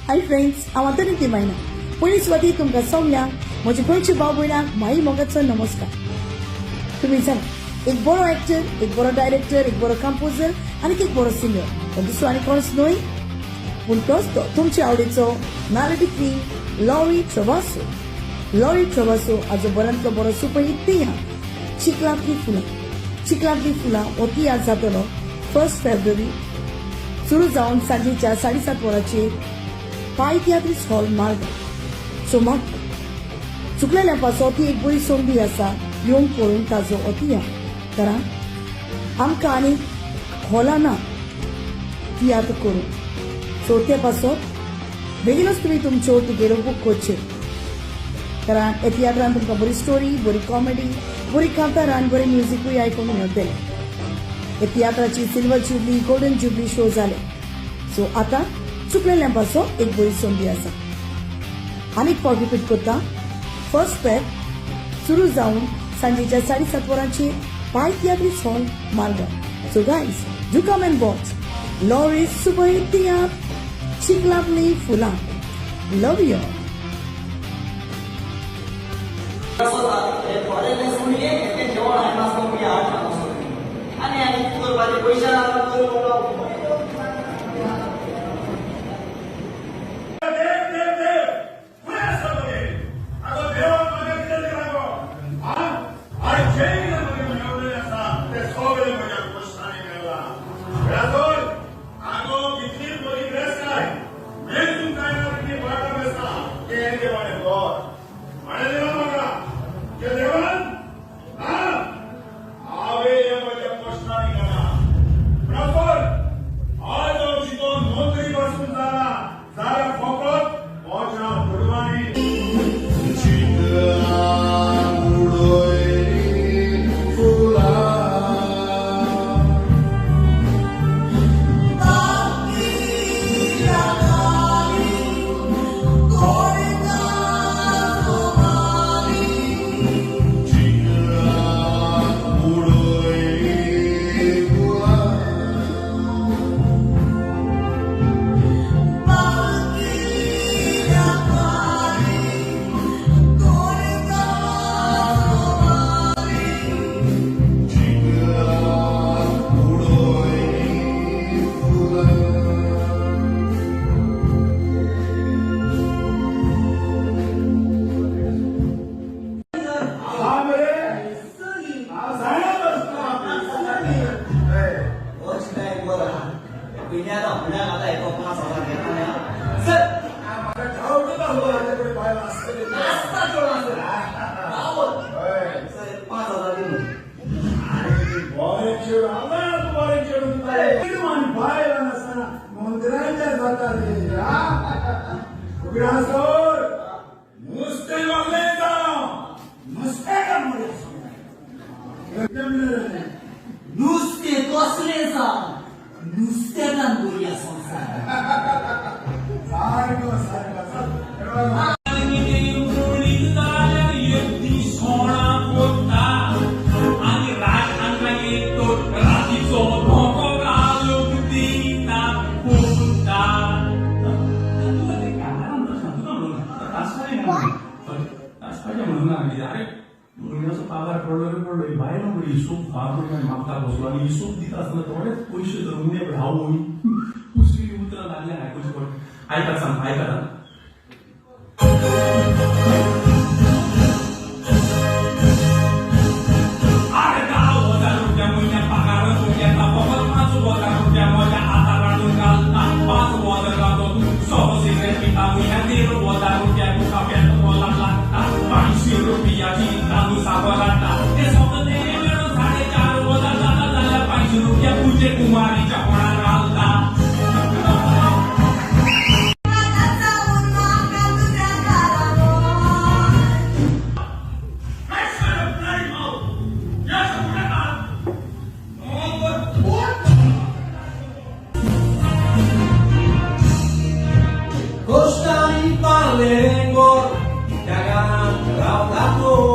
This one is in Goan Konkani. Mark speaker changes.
Speaker 1: हाय फ्रेंड्स, हांव अंतनी तिमायना. पयली सुवाती तुमकां सगल्यांक म्हज्या गोंयच्या भाव भयणांक माई मोगाचो नमस्कार. तुमी जाणा, एक बरो एक्टर, एक बरो डायरेक्टर, एक बरो कंपोजर आनी एक बरो सिंगर हो दुसरो आनी कोणच न्हय पूण तोच तो तुमचे आवडीचो melody queen lorry Travasso. Lorry Travasso हाजो बऱ्यांतलो बरो सुपरहीट तियात्र चिखलांतलीं फुलां. चिखलांतलीं फुलां हो तियात्र जातलो 1 फेब्रुवारी सुरू जावन सांजेच्या 7:30 वरांचेर पाय तियात्रीस हॉल, मारगांव. सो म्हाका चुकलेल्या पासत ती एक बरी संदी आसा येवन पळोवंक ताजो हो तियात्र, कारण आमकां आनी हॉलां ना तियात्र करूंक. सो ते पासत बेगीनूच तुमी तुमच्यो तिकेटी बूक करच्यो, कारण ह्या तियात्रान तुमकां बरी स्टोरी, बरी कॉमेडी, बरी कांतारां आनी बरें म्युजिकूय आयकूंक मेळटलें. ह्या तियात्राची silver jubilee, golden jubilee show जाले. सो आतां चुकलेल्या पासत एक बरी संदी आसा. आनीक फावट रिपीट करता, 1 फेब सुरू जावन सांजेच्या 7:30 वरांचेर पाय तियात्रीस hall, Margao. So guys, do come and watch Lorry's super hit तियात्र चिखलांतलीं फुलां. Love you.
Speaker 2: जेवण आसलो आनी आनी करपाचे पयशे.
Speaker 3: देव देव देव, खंय आसा गो देव? आगो देवान म्हज्या कितें दिलां गो? आं, आनी जें कितें म्हजें मेळवलेलें आसा तें सगळें म्हज्या कश्टांनी मेळ्ळां. पळयात, आगो कितली बरी बेसाय मेजून जायना तितली बागा बेसा. तें देवाणें घर हाणें दिलां म्हाका. ते देवान आं हांवें हें म्हज्या कश्टांनी केलां. बरोबर, आज हांव जितो नोकरी पासून जाला जाल्यार फकत म्हज्या दुडवांनी.
Speaker 4: चिखलान उडय फुलां. चिखलान उडय फुलां. चिखलान उडय फुलां.
Speaker 3: हा मरे, हांव जाणा बसलो.
Speaker 2: पयलीं आतां फुड्याक आतां एक 5,000 घेता सर.
Speaker 3: म्हाका ठावूच आसलो हाजे कडेन बायल आसतली.
Speaker 2: आसता चोड आसता. सर, 5,000 दी.
Speaker 3: आनी बरें चेडूं, हांव जाणा तूं बरें चेडूं. चेडूं आनी बायलां नासतना मंत्र्यांच्या जाता रे. उगडासोर नुस्तें वागलें जावं नुस्तें मरे.
Speaker 2: नुस्तें कसलें जावं, नुस्त्यान बरी संवसार.
Speaker 3: सारको सारको.
Speaker 5: ती सोणा कोत्ता आनी रात हांगा एक तर रातीचो धोको घालूंक दिना पुता.
Speaker 6: तासपाचें म्हणून ना. अरे, भुरग्याचो पगार पडलो रे पडलो. बायलो मरे हिशोब फार मागता बसलो आनी हिशोब दिता आसतना थोडेच पयशे जर उणे पडले, हांव दुसरी उतरां लागले आयकुचें पडलें. आयकात, सांग, आयकात आं. अरे, 10,000 रुपया म्हयन्या पगार येता, फकत 5,000 रुपया म्हज्या हातार हाडून घालता. 5,000 घालतो तूं सोरो सिगरेट पिता. म्हयन्या 1,500 रुपया तुका पेट्रोलाक लागता. 500 रुपयाची तांदूळ साकर हाडटा. ते सगळे मेळून 4,500 जाता जाल्यार 500 रुपया तुजे कुमारीच्या फोणार घालता.
Speaker 3: Shut up, bloody mouth! Yes, put.
Speaker 5: कश्टांनी पावलें गोर जगान रावता तो.